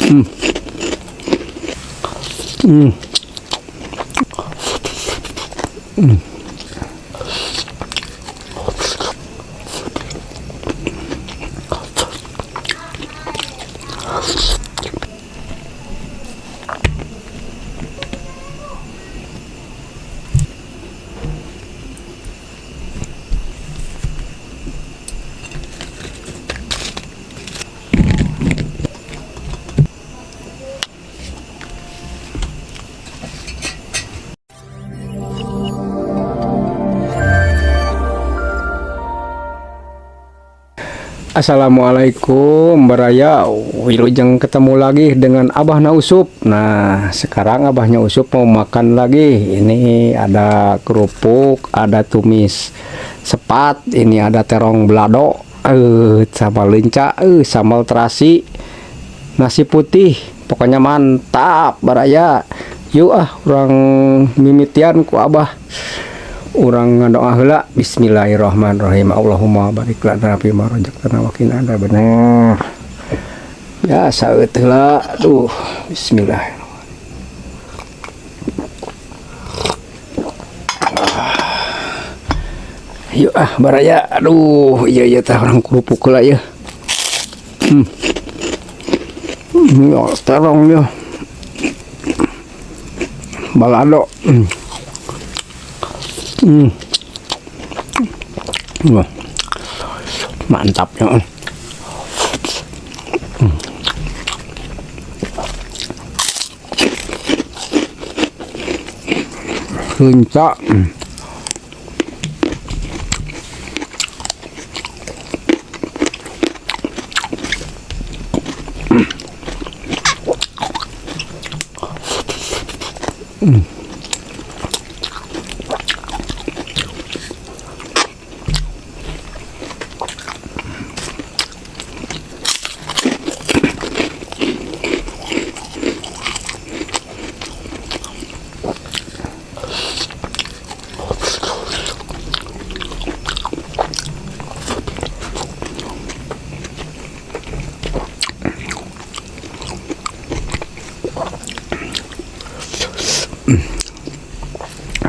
Hmm. Hmm. Hmm. Assalamualaikum Baraya, wilujeng ketemu lagi dengan Abah Usup. Nah, sekarang Abahnya Usup mau makan lagi. Ini ada kerupuk, ada tumis sepat, ini ada terong belado, sama leunca, sambal terasi, nasi putih. Pokoknya mantap, Baraya. Yuk ah, urang mimitian ku Abah. Urang ngadoa heula. Bismillahirrahmanirrahim. Allahumma barik lana fi ma razaqtana wa qina adzabannar. Ya saeut heula. Aduh, bismillah. Yuk ah, Baraya. Aduh, iya iya tah urang kerupuk heula ya. Ya, terong ya. Balado. Wah. Mantap ya. Leunca.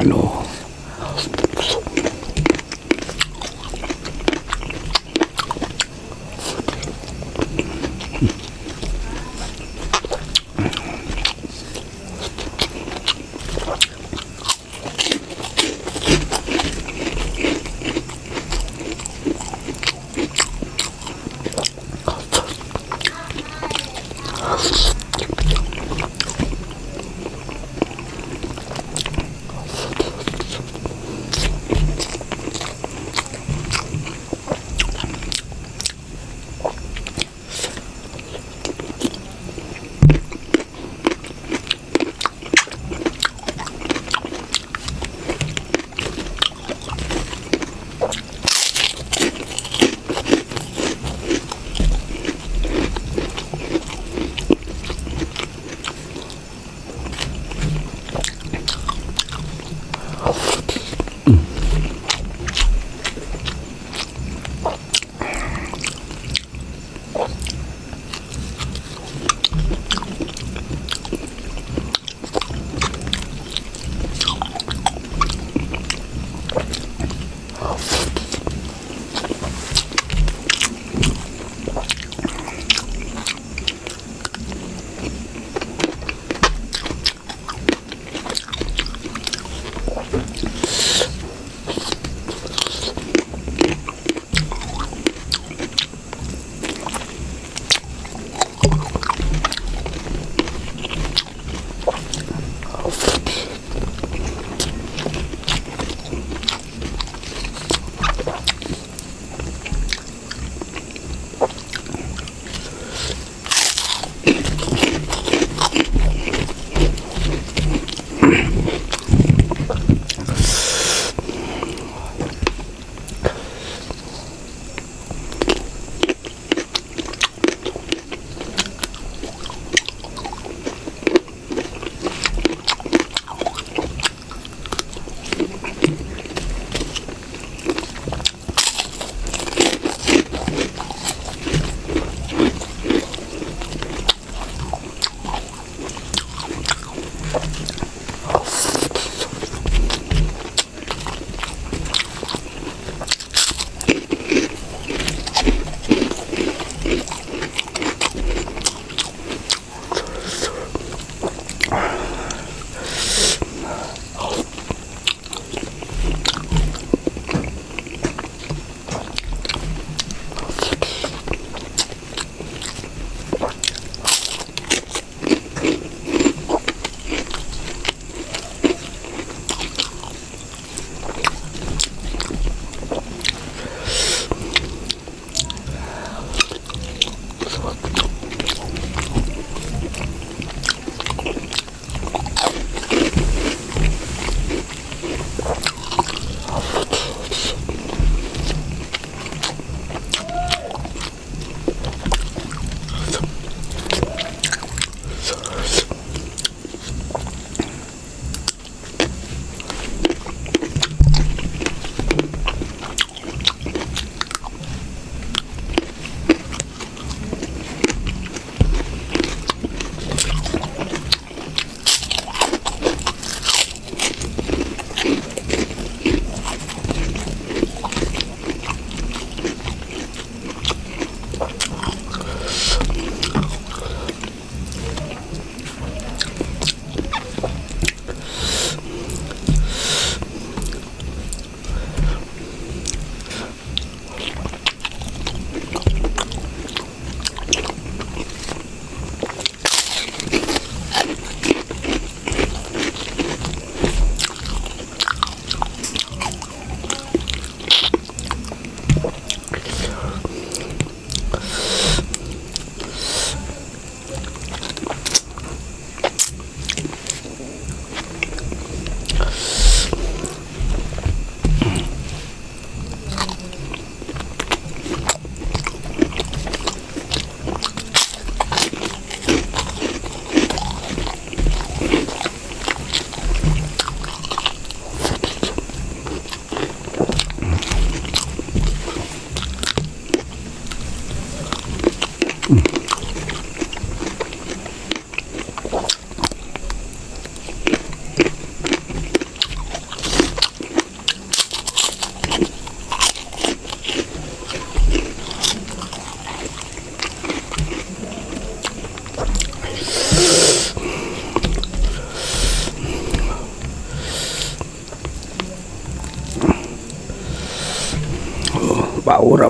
Aduh.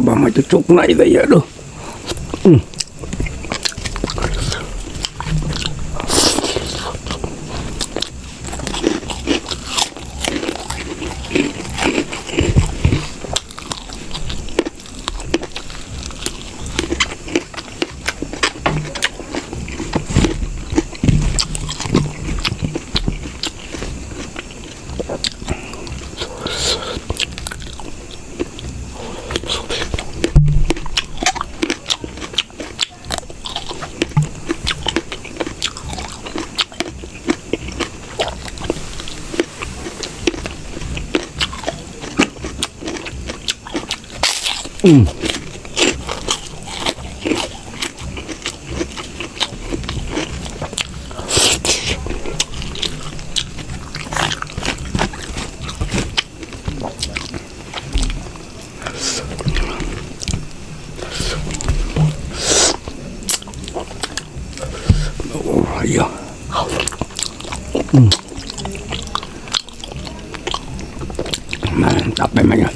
Abah mah cucukna itu ya, aduh. Oh, iya. Mantap memangnya.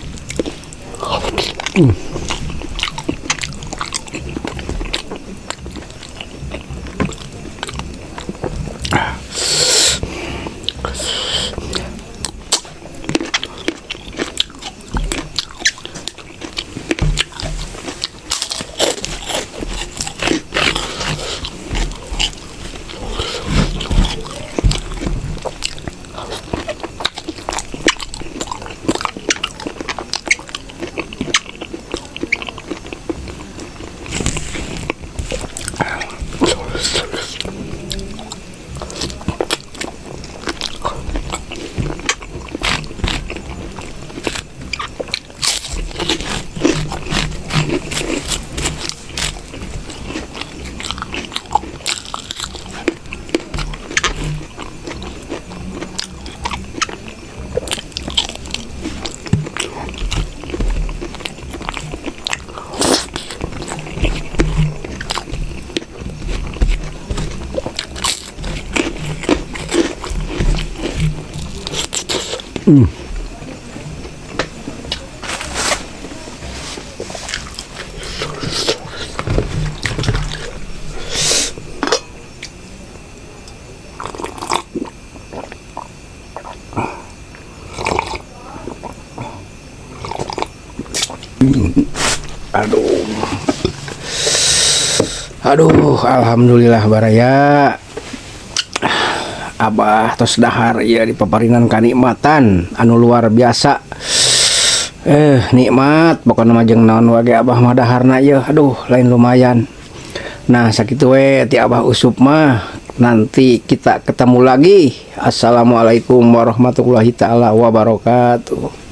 Aduh. Aduh, alhamdulillah baraya. Abah tos dahar ya di paparinan kanikmatan anu luar biasa. Nikmat pokokna mah jeung naon wae Abah mah daharna ieu. Aduh, lain lumayan. Nah, sakitu we ti Abah Usup mah. Nanti kita ketemu lagi. Assalamualaikum warahmatullahi taala wabarakatuh.